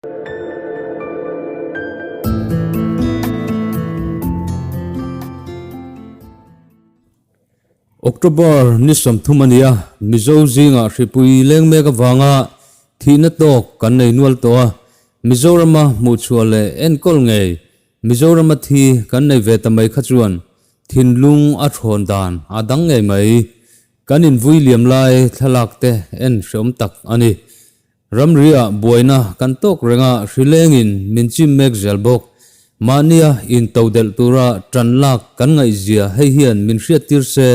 October ni 30 a ni a, Mizo zingah hripui leng mek avanga thihna tawk kan nei nual tawh a, Mizorama hmuhchhuah leh enkawl ngei Mizorama thi kan nei ve ta mai kha chuan thinlung a thawn dan a dang ngei mai. Kan invui liam lai thlalak te en hreawm tak a ni. Ramriah buaina kan tawk reng a, hrilengin min chim mek zel bawk. Mahnia intodelh tura tan lak kan ngaihzia hei hian min hriattir se.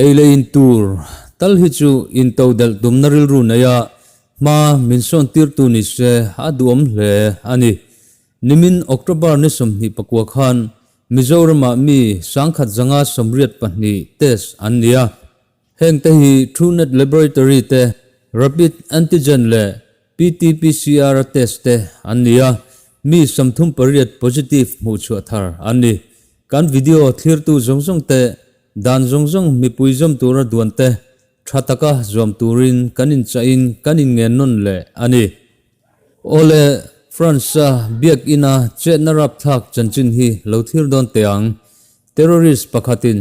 Ei leh in tur tal hi chu intodelh tumna rilru neia hma min sawntirtu ni se a duhawm hle a ni. Nimin October ni 24 khan Mizoramah mi 1182 test an ni a. Heng te hi TrueNat Laboratory te Rapid Antigen leh PT-PCR test te an ni a, mi 38 positive hmuh chhuah thar an ni. Kan video thlirtu zawng zawng te dan zawng zawng mipui zawm tura duan te tha taka zawm turin kan inchahin kan inngen nawn leh a ni. Awle, France-a biakina chetna rapthlak chanchin hi lo thlir dawn teh ang. Terrorist pakhatin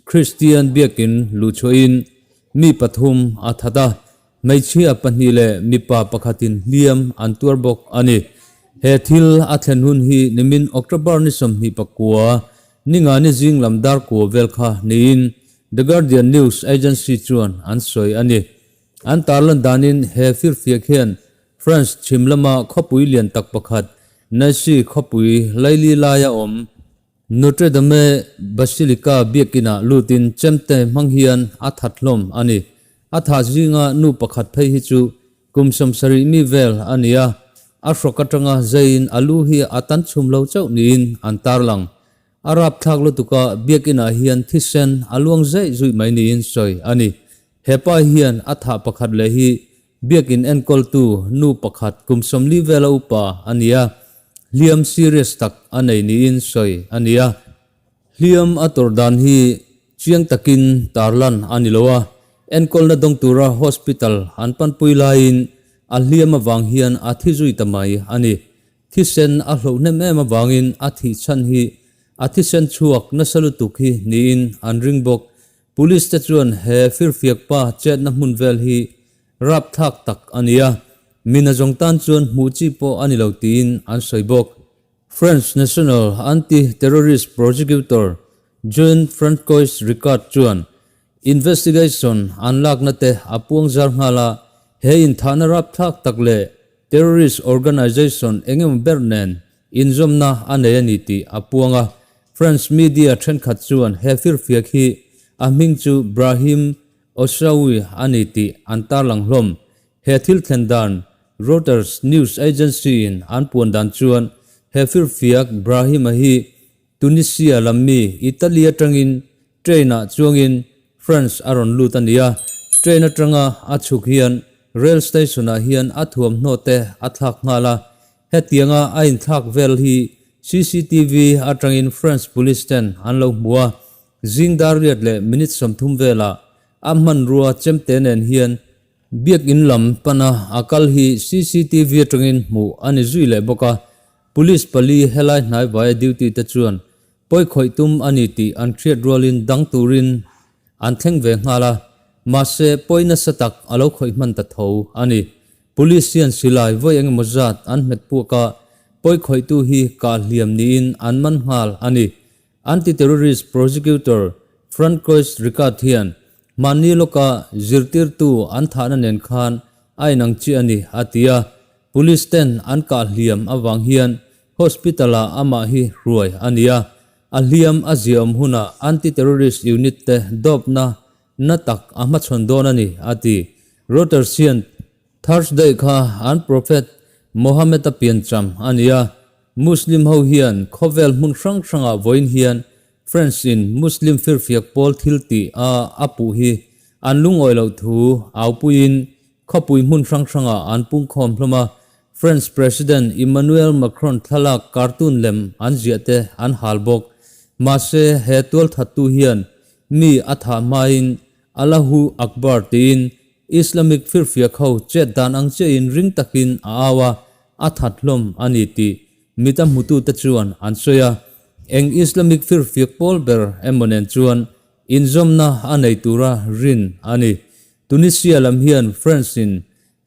Kristian biakin luhchhuahin mi pathum a that a, hmeichhia pahnih leh mipa pakhatin hliam an tuar bawk a ni. He thil a thlen hun hi nimin October ni 29, Ningani zing lam dar kua vel kha niin The Guardian news agency chuan an sawi a ni. An tarlan danin he firfiak hian France chhim lama khawpui lian tak pakhat Nancy khawpui laili laia awm Notre Dame Basilica biakinah lutin chemte hmang hian a that hlawm a ni. A thah zinga nu pakhat phei hi chu kum 70 mi vel a ni a, a hrawk atanga zeiin a lu hi a tan chhum lo chauh niin an tarlang. A rapthlak lutuka biakinah hian thisen a luang zeih zuih mai niin sawi a ni. He pa hian a thah pakhat leh hi Biakin enkawltu nu pakhat kum 40 vela upa a ni a, hliam serious tak a nei niin sawi a ni a. Hliam a tawrh dan hi chiang takin tarlan a ni lo a, enkawlna dawng tura hospital an panpui laiin a hliam avang hian a thi zui ta mai a ni. Thisen a hloh hnem em avangin a thih chhan hi a thisen chhuak nasa lutuk hi niin an ring bawk. Police te chuan he firfiak pa chetna hmun vel hi rapthlak tak a ni a, mina zawng tan chuan hmuh chi pawh a ni lo tiin an sawi bawk. French National Anti-Terrorist Prosecutor Jean-Francois Ricard chuan investigation an lakna te a puang zar nghal a, he inthahna rapthlak tak leh terrorist organization engemaw ber nen inzawmna a nei a ni tih a puang a. French media thenkhat chuan he firfiak hi a hming chu Brahim Osawi a ni tih an tarlang hlawm. He thil thlen dan Reuters news agency-in an puan dan chuan he firfiak Brahim-a hi Tunisia lam mi Italy atangin train-ah chuangin France a rawn lut a ni a, train atanga a chhuk hian rail station-ah hian a thuamhnaw te a thlak nghal a, hetianga a inthlak vel hi CCTV atangin France police ten an lo hmu a, zing dar riat leh minute 30 velah a hmanrua chemte nen hian biakin lam pana a kal hi CCTV atangin hmuh a ni zui leh bawk a, police pali helai hnai vaia duty te chuan pawi khawih tum a ni tih an hriat rualin dang turin an thleng ve nghal a, mahse pawi nasa tak a lo khawih hman ta tho a ni. Police hian silai vawi engemaw zat an hmet puak a, pawi khawihtu hi kah hliam niin an man nghal a ni. Anti-terrorist prosecutor Francois Ricard hian mahni lawka zirtirtu an thahna nen khan a inang chiah a ni a ti a, police ten an kah hliam avang hian hospital-ah amah hi hruai a ni a, a hliam a ziaawm hunah anti-terrorist unit te dawpna na tak a hmachhawn dawn a ni a ti. Reuters hian Thursday kha an prophet Mohammed-a piancham a ni a, Muslim ho hian khawvel hmun hrang hrangah vawiin hian France in Muslim firfiak pawl thil tih a a puh hi an lungawi loh thu aupuiin khawpui hmun hrang hrangah an pungkhawm hlawm a, French President Emmanuel Macron thlalak cartoon lem an ziah te an hal bawk. Mahse he tualthattu hian mi a thah hmain Allahu Akbar tiin Islamic firfiak ho chet dan ang chiahin ring takin a au a, a that hlawm a ni tih mit a hmutute chuan an sawi a. Eng Islamic firfiak pawl ber emaw nen chuan inzawmna a nei tura rin a ni. Tunisia lam hian France-in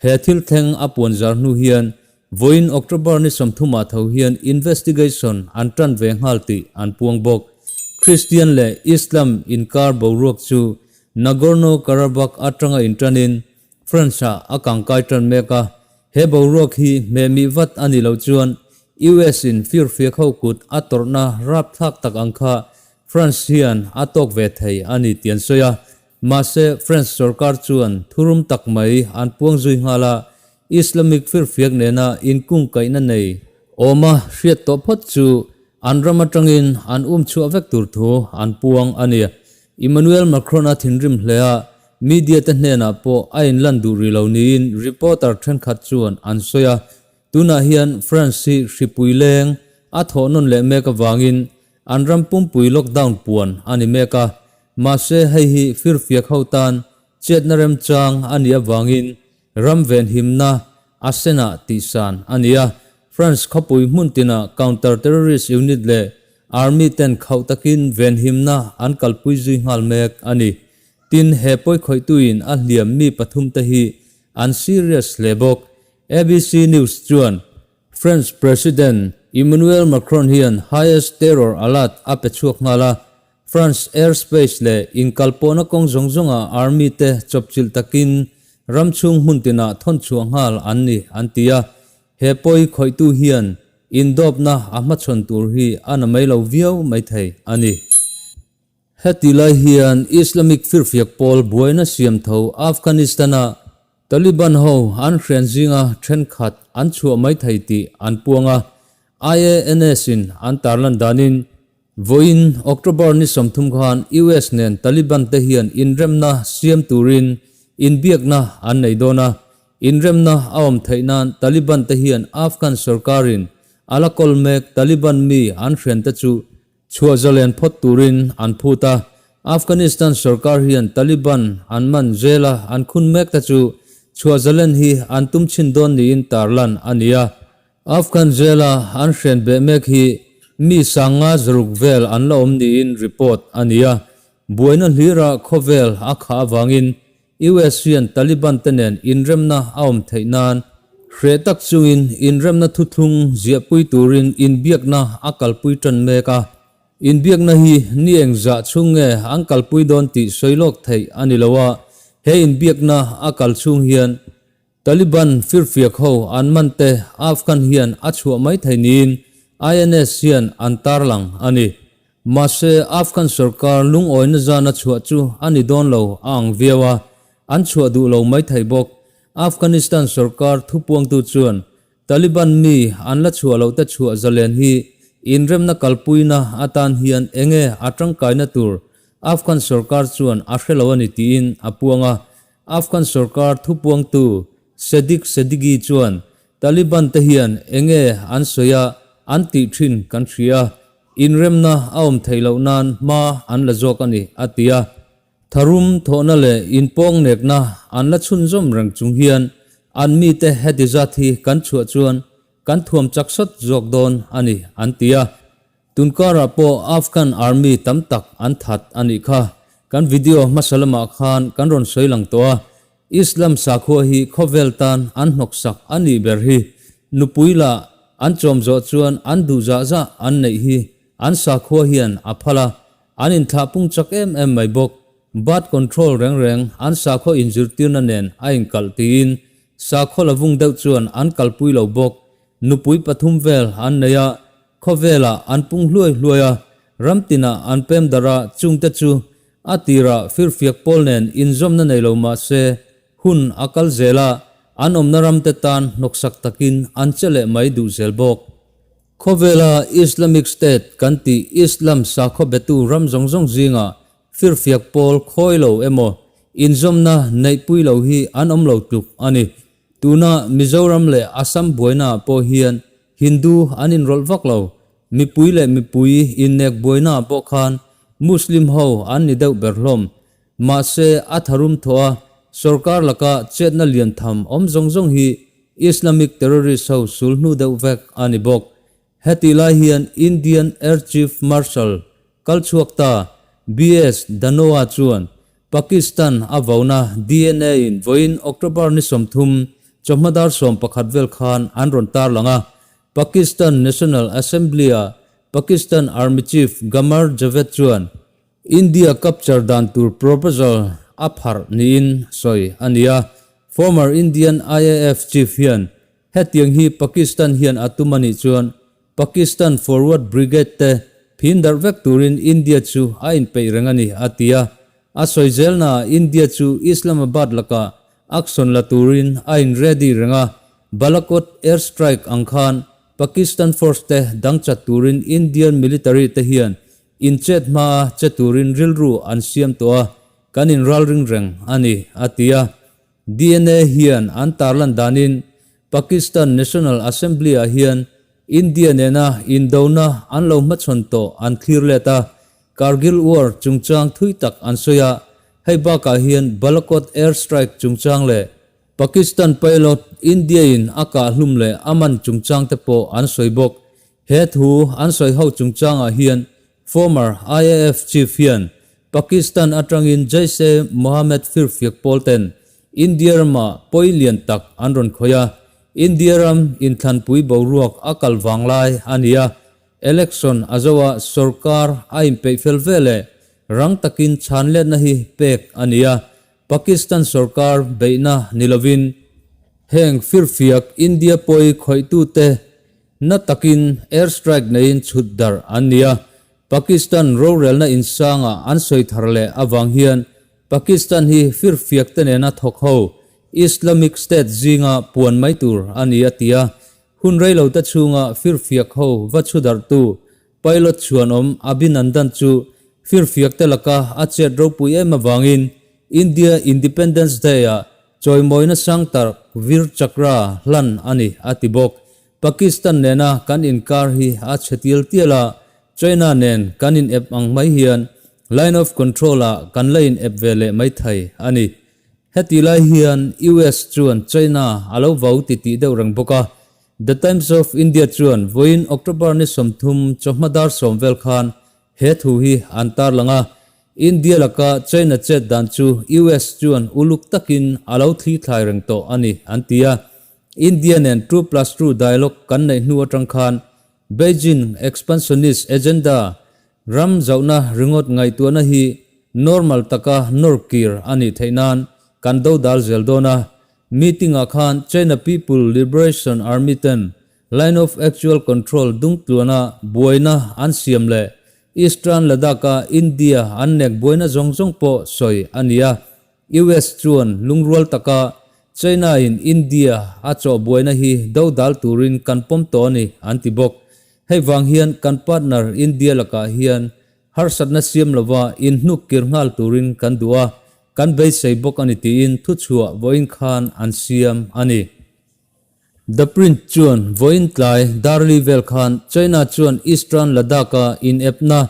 he thil thleng a puan zar hnu hian vawiin October ni 30 ah tho hian investigation an tan ve nghal tih an puang bawk. Christian leh Islam inkar boruak chu Nagorno-Karabakh atanga intanin France-ah a kangkai tan mek a, he boruak hi hmehmih vat a nih loh chuan US-in firfiak ho kut a tawrhna rapthlak tak ang kha France hian a tawk ve thei a ni tih an sawi a. Mahse, France sorkar chuan thurum tak mai an puang zui nghal a, Islamic firfiak nena inkungkaihna nei awma hriat tawh phawt chu an ram atangin an um chhuah vek tur thu an puang a ni. Emmanuel Macron-a thinrim hle a, media te hnenah pawh a inlan duh rih lo niin reporter thenkhat chuan an sawi a. Tunah hian France hi hripui leng a thawh nawn leh mek avangin an ram pumpui lockdown puan a ni mek a, mahse hei hi firfiak ho tan chetna remchang a nih avangin ram venhimna a senah tihsan a ni a. France khawpui hmun tinah counter terrorist unit leh army ten khauh takin venhimna an kalpui zui nghal mek a ni. Tin, he pawikhawihtuin a hliam mi pathum te hi an serious hle bawk. ABC News chuan French President Emmanuel Macron hian highest terror alert a pe chhuak nghal a, France airspace leh inkalpawhna kawng zawng zawngah army te chawpchilh takin ram chhung hmun tinah thawn chhuah nghal an ni an ti a, he pawi khawihtu hian indawpna a hmachhawn tur hi a na mai lo viau maithei a ni. Heti lai hian Islamic firfiak pawl buaina siam tho Afghanistan-a Taliban ho an hrian zinga thenkhat an chhuah mai thei tih an puang a, IANS-in an tarlan danin vawiin October ni 30 khan US nen Taliban te hian inremna siam turin inbiakna an nei dawn a, inremna a awm theih nan Taliban te hian Afghan sorkarin a la kawl mek Taliban mi an hriante chu Chhuah zalen phawt turin an phut a, Afghanistan sorkar hian Taliban an man zel a, an khun mek te chu chhuah zalen hi an tum chhin dawn niin tarlan a ni a. Afghan zela an hren beh mek hi mi sanga zaruk vel an la awm niin report a ni a, buaina hlira khawvel a khah avangin US hian Taliban te nen inremna a awm theih nan hreh tak chungin inremna thuthlung ziahpui turin inbiakna a kalpui tan mek a. Inbiakna hi ni engzah chhung nge an kalpui dawn tih sawi lawk theih a ni lo a, he inbiakna a kal chhung hian Taliban firfiak ho an man te Afghan hian a chhuah mai thei niin INS hian an tarlang a ni. Mahse, Afghan sorkar lungawina zana chhuah chu a ni dawn lo a ang viau a, an chhuah duh lo mai thei bawk. Afghanistan sorkar thupuangtu chuan Taliban mi an la chhuah loh te chhuah zalen hi inremna kalpuina atan hian enge a tangkaina tur Afghan sorkar chuan a hre lo a ni tiin a puang a. Afghan sorkar thupuangtu Sediq Sedigi chuan Taliban te hian enge an sawi a an tih thin kan hria. Inremna a awm theih loh nan hma an la zawk a ni, a ti a. Tharum thawhna leh inpawngnekna an la chhunzawm reng chung hian an mite heti zat hi kan chhuah chuan kan thuam chak sawt zawk dawn a ni, an ti a. Tunkarah pawh Afghan army tam tak an that a nih kha. Kan video hmasa lamah khan kan rawn sawi lang tawh a, Islam sakhua hi khawvel tan an hnawksak a nih ber hi. Nupui lah an chawm zawh chuan an duh zah zah an neih hi an sakhua hian a phal a, an inthlah pung chak em em mai bawk. Birth control reng reng an sakhua inzirtirna nen a inkalh tiin sakhua la vung deuh chuan an kalpui lo bawk. Nupui pathum vel an nei a, khawvelah an pung hluai hluai a, ram tinah an pem darh a, chungte chu A tirah firfiak pawl nen inzawmna nei lo mah se, hun a kal zel a, an awmna ramte tan hnawksak takin an che leh mai duh zel bawk. Khawvela Islamic State kan tih Islam sakhaw betu ram zawng zawng zingah firfiak pawl khawi lo emaw inzawmna neihpui lo hi an awm lo tluk a ni. Tuna Mizoram leh Assam buainaah pawh hian Hindu an inrawlh vak lo. Mipui leh mipui innek buainaah pawh khan Muslim ho an ni deuh ber hlawm. Mahse, a tharum thawh a, sorkar laka chetna lian tham awm zawng zawng hi Islamic terrorist ho sul hnu deuh vek a ni bawk. Hetih lai hian Indian Air Chief Marshal kal chhuak ta BS Dhanoa chuan Pakistan a vauna DNA in vawiin October ni 30 chawhma dar 11 vel khan an rawn tarlang a. Pakistan National Assembly-ah Pakistan Army Chief Qamar Javed chuan India capture dan tur proposal a pharh niin sawi a ni a. Former Indian IAF Chief hian hetiang hi Pakistan hian a tum a nih chuan Pakistan Forward Brigade te phin darh vek turin India chu a inpeih reng a ni, a ti a. A sawi zelnaah India chu Islamabad lakah action la turin a in ready reng a, Balakot air strike ang khan Pakistan force te dang chat turin Indian military te hian Inchet hmaa che turin rilru an siam tawh a, kan inralring reng a ni, a ti a. DNA hian an tarlan danin Pakistan National Assembly-ah hian India nena indona an lo hmachhawn tawh an thlir let a, Kargil War chungchang thui tak an sawi a, hei bakah hian Balakot air strike chungchang leh Pakistan pilot India-in a kah hlum leh a man chungchang te pawh an sawi bawk. He thu an sawi ho chungchangah hian former IAF chief hian Pakistan atangin Jaish-e-Mohammed firfiak pawl ten India ramah pawi lian tak an rawn khawih a, India ram inthlanpui boruak a kal vang lai a ni a, election a zo a sorkar a inpeih fel veleh rang takin chhanletna hi pek a ni a, Pakistan sorkar beihna ni lovin heng firfiak India pawi khawihtute Na takin air strike neiin chhut darh an ni a, Pakistan rorelna insanga an sawi thar leh avang hian Pakistan hi firfiak te nena thawk ho Islamic State zinga puan mai tur a ni a ti a, hun reilo te chhunga firfiak ho va chhu darhtu pilot chhuanawm Abhinandan chu firfiak te laka a chet ropui em avangin India Independence Day-ah chawimawina sang tarh Vir Chakra hlan a ni a ti bawk. Pakistan nena kan inkar hi a chhe tial tial a, China nen kan in ep ang mai hian Line of Control ah kan la in ep ve leh mai thei a ni. Heti lai hian US chuan China a lo vau ti tih deuh reng bawk a. The Times of India chuan vawiin October ni 30 chawhma dar 10 vel khan he thu hi an tarlang a. India laka China chet dan chu US chuan uluk takin a lo thli thlai reng tawh a ni an ti a. India nen two plus two dialogue kan neih hnu atang khan Beijing expansionist agenda ram zauhna ringawt ngaihtuahna hi normal taka nawr kir a nih theih nan kan do dal zel dawn a. Meeting ah khan China People Liberation Army ten Line of Actual Control dungtluana buaina an siam leh Eastern Ladakh a India an nek buaina zawng zawng pawh sawi a ni a. US chuan lungrual taka China in India a chawh buaina hi do dal turin kan pawm tawh a ni an ti bawk. Hei vang hian kan partner India lakah hian harsatna siam lova inhnuk kir nghal turin kan duh a, kan beisei bawk a ni tiin thuchhuah vawiin khan an siam a ni. The Print chuan vawiin tlai Darli vel khan China chuan Eastern Ladakh-a inepna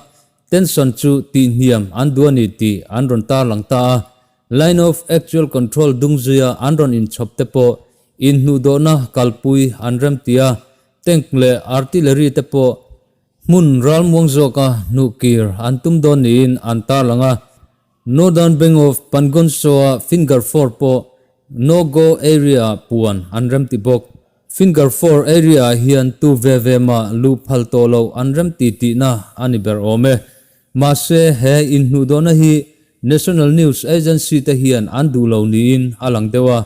tension chu tihhniam an duh a ni tih an rawn tarlang ta a. Line of Actual Control dungzuia an rawn inchhawp te pawh inhnuhdawhna kalpui an remti a, tank leh artillery te pawh hmun ralmuang zawka hnuhkir an tum dawn niin an tarlang a. Northern Bank of Pangonso-a Finger Four pawh No-Go Area-ah puan an remti bawk. Finger Four area-ah hian tu ve ve mah luh phal tawh loh an remti tihna a ni ber awm e. Mahse, he inhnuhdawhna hi National News Agency te hian an duh lo niin a lang deuh a.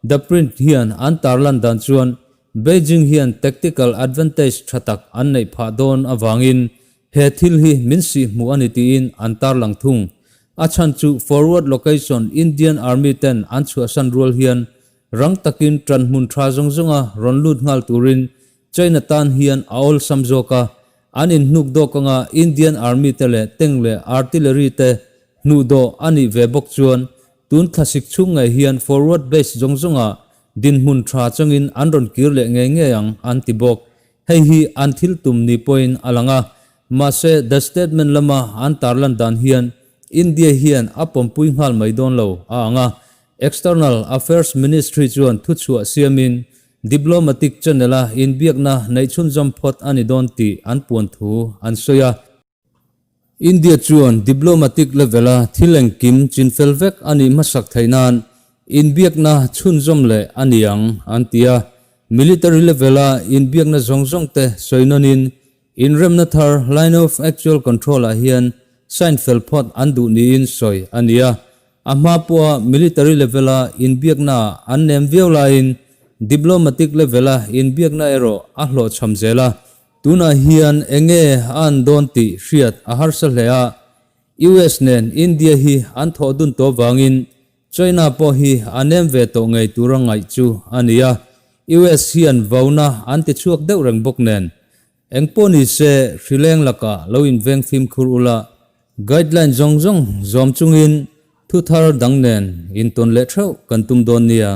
The Print hian an tarlan dan chuan Beijing hian tactical advantage tha tak an neih phah dawn avangin He thil hi min sih hmuh a ni tiin an tarlang thung. A chhan chu forward location Indian Army ten an chhuahsan rual hian rang takin ṭan hmun ṭha zawng zawnga rawn lut nghal turin China tan hian a awlsam zawk a, an inhnuk dawk anga Indian Army te leh tank leh artillery te hnuhdawh a nih ve bawk chuan tun thlasik chhung ngei hian forward base zawng zawnga dinhmun ṭha changin an rawn kir leh ngei ngei ang an ti bawk. Hei hi an thil tum ni pawhin a lang a, mahse the statement lama an tarlan dan hian India hian a pawmpui nghal mai dawn lo a ang a. External Affairs Ministry chuan thuchhuah siamin diplomatic channel-a inbiakna neih chhunzawm phawt a ni dawn tih an puan thu an sawi a. India chuan diplomatic level-a thil engkim chinfel vek a nih hmasak theih nan inbiakna chhunzawm leh a ni ang, an ti a. Military level-a inbiakna zawng zawng te sawi nawnin inremna thar Line of Actual Control-ah hian sign fel phawt an duh niin sawi a ni a. A hma pawha military level-a inbiaknaah an nem viau laiin diplomatic level-a inbiakna erawh a hlawhchham zel a. Tunah hian enge a an dawn tih hriat a harsa hle a, US nen India hi an thawh dun tawh vangin China pawh hi a nem ve tawh ngei tura ngaih chu a ni a, US hian vauna an ti chhuak deuh reng bawk nen. Engpawh ni se hrileng lakah lo inveng fimkhur ula, guideline zawng zawng zawm chungin thuthar dang nen intawn leh theuh kan tum dawn nia.